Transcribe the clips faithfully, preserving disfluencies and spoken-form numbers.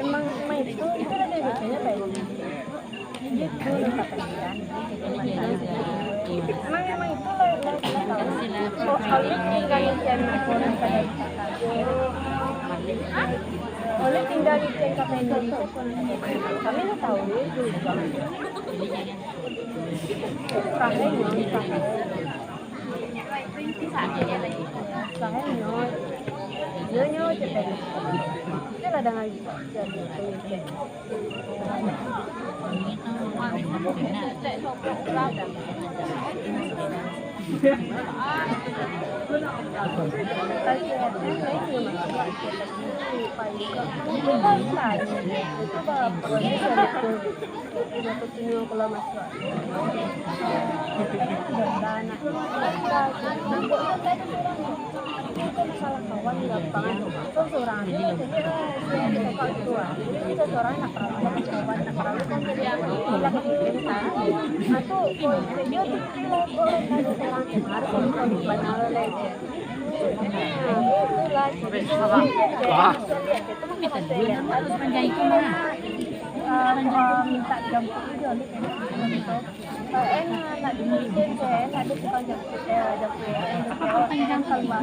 Emang, emang itu, itu ada biasanya, Pak? Gitu, Pak. Emang, emang itu lah, lah, lah tahu. Kok Khalid tinggal di Tian, oleh tinggal di Tian Kapendel itu. Kami nggak tahu itu. Kahenyo, kahenyo. Kahenyo. Nyo, nyo, cek tadi. Kita lah dengar. Masalah kawan gampang. Kan surang aja, jadi, eh, suka gitu lah. Jadi kita surang nak perawan, nak perawan, nak perawan kan jadi hilang gitu kan. Nah, tuh, dia tuh, dia tuh, dia tuh, harus ada korban lah, gitu. Nah, itulah, jadi, itu, itu, itu, itu, eh, eh, minta jemput aja, gitu. Eh, eh, nak di Malaysia, eh, nak ada tukang jemput, eh, jemput, eh, jemput, eh, keluar, keluar, keluar.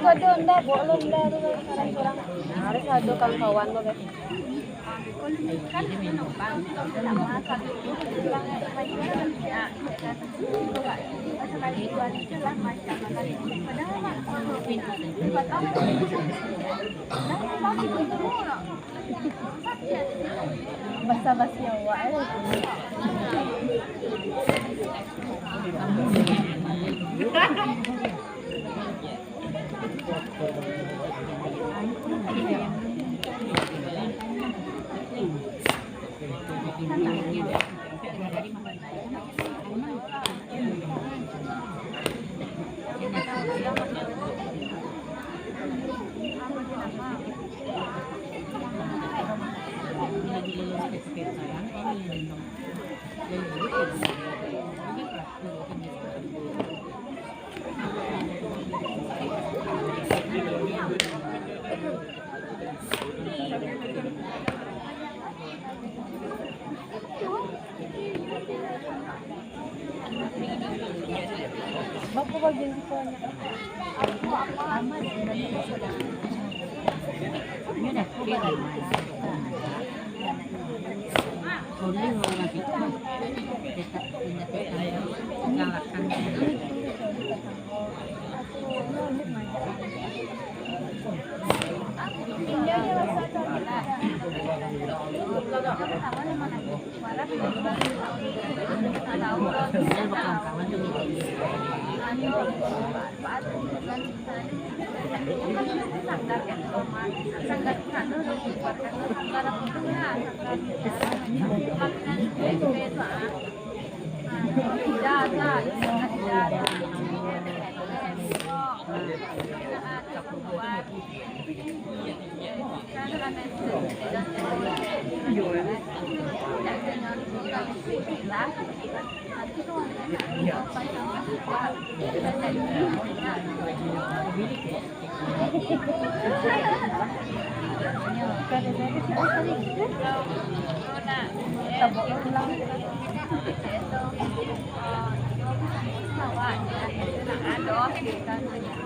Kau ada ndak, bawa lo ndak tu, surang-surang. Harus ada kawan-kawan lo, kan. Basa-basi awak, eh.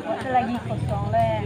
Waktu lagi kosong, leh.